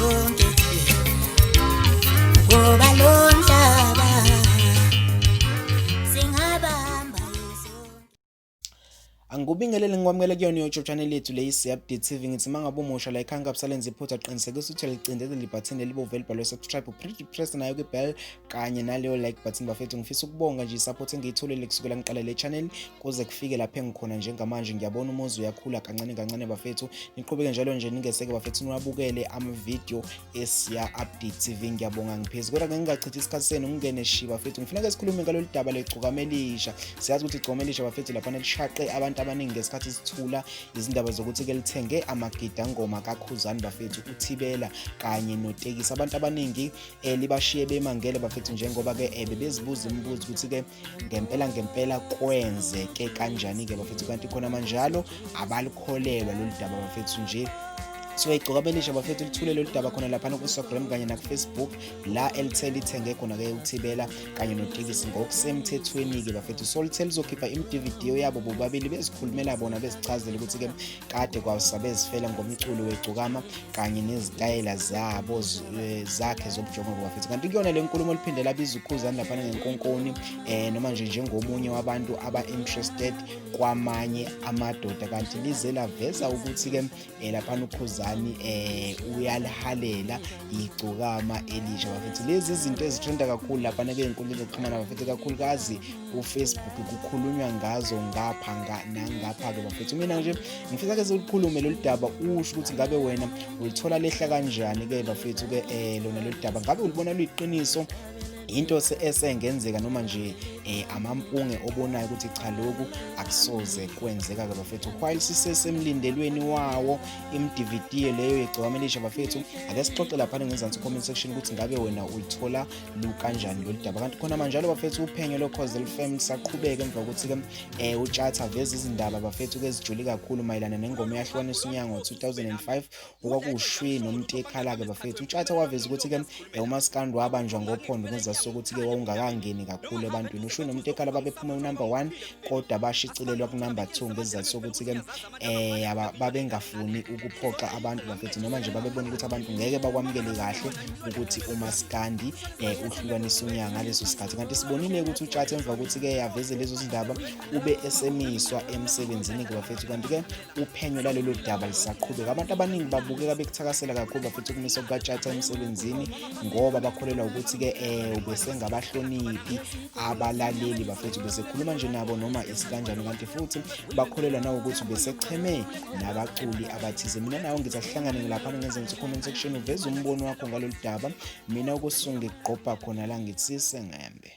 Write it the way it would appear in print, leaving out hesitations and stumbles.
sonke, ngoba lo mhlaba singabamba sonke. Angikubingelele ngikwamukele kuyona YouTube channel yethu le iSiya-Update TV. Ngithi uma ngabe umusha la ekhaya ngabusalenza iphutha, qinisekisa ukuthi uyalicindezela ibhathini elibomvu elibhalwe subscribe, press nayo kwi-bell kanye naleyo like button bafethu. Ngifisa ukubonga nje i-support engiyitholile kusukela ngiqala le channel kuze kufike lapha engikhona njengamanje. Ngiyabona umuzi uyakhula kancane kancane bafethu. Niqhubeke njalo nje ningeseke bafethu, niwabukele ama-video eSiya Update TV. Ngiyabonga ngiphezi, kodwa ngeke ngingachithi isikhathi senu, ngingene shi bafethu. Ngifuna ke sikhulume ngalolu daba leGcokama Elisha. Siyazi ukuthi iGcokama Elisha bafethu laphana lishaqe abantu abaningi ngesikhathi sithula izindaba zokuthi ke lithenge amagidangoma kaKhuzani bafethu, uThibela kanye noTekisi. Abantu abaningi libashiye bemangele bafethu, njengoba ke bebezibuza imibuzo ukuthi ke ngempela ngempela kwenzeke kanjani ke bafethu, kanti khona manjalo abalikholelwa lolu daba bafethu nje. So iGcokama Elisha bafethu lithule lolu daba khona laphana ku-Instagram kanye naku-Facebook, la elithe lithenge khona-ke uThibela kanye noTekisi ngokusemthethweni-ke bafethu. So lithe lizokhipha im-DVD yabo bobabili bezikhulumela bona, bezichazela ukuthi-ke kade kwasabezifela ngomculo wegcokama kanye nezitayela zabo zakhe zobujongo bafethu. Kanti kuyona le nkulumo liphinde labiza uKhuzani laphana ngenkonkoni, noma nje njengomunye wabantu aba-interested kwamanye amadoda. Kanti lize laveza ukuthi-ke laphana uKhuzani uyalihalela igcokama elisha bafethu. Lezi izinto ezitrenda kakhulu laphana key'nkundleni zokuxhumana bafethu, kakhulukazi uFacebook, kukhulunywa ngazo ngapha nangapha-ke bafethu. Mina nje ngifisa ke silukhulume lolu daba, usho ukuthi ngabe wena ulithola lehla kanjani-ke bafethu-ke lona lolu daba. Ngabe ulibona luyiqiniso, into esengenzeka, noma nje amampunge obonayo ukuthi cha, lokhu akusoze kwenzeka ke bafethu? While sisesemlindelweni wawo im-DVD leyo yeGcokama Elisha bafethu, ake sixoxe laphana ngezansi comment section ukuthi ngabe wena ulithola lukanjani lolu daba. Kanti khona manjalo bafethu, uphenyo loKhozi FM lisaqhubeka emva kokuthi-ke uTshatha veza izindaba bafethu ke ezijule kakhulu mayelana nengoma eyahlukanisa unyaka ngo-2005 okwakuwuShwi noMtekhala-ke bafethu. UTshatha waveza ukuthi-ke umaskandi wabanjwa ngophondo ngezathu sokuthi-ke wawungakangeni kakhulu ebantwini. UShwi noMtekhala babephuma unumber 1 kodwa bashicilelwa kunumber 2 ngezizathu sokuthi-ke babengafuni ukuphoxa abantu bafethu, noma nje babebona ukuthi abantu ngeke bakwamukele kahle ukuthi umaskandi uhlukanisa unyaka ngaleso sikhathi. Kanti sibonile ukuthi uTshatha emva kokuthi-ke aveze lezo zindaba ube esemiswa emsebenzini-ke bafethu. Kanti-ke uphenyo lalolu daba lisaqhubeka. Abantu abaningi babukeka bekuthakasela kakhulu bafethu ukumiswa kukaTshatha emsebenzini, ngoba bakholelwa ukuthi-ke ubesengabahloniphi abalaleli bafethu, besekhuluma nje nabo noma isikanjani. Kanti futhi bakholelwa nawukuthi ubesecheme nabaculi abathize. Mina nawe ngithi asihlangane laphana ngenze ngithi comment section, uveze umbono wakho ngalolu daba. Mina ukusuke ngigqobha khona la, ngithi sisengembe.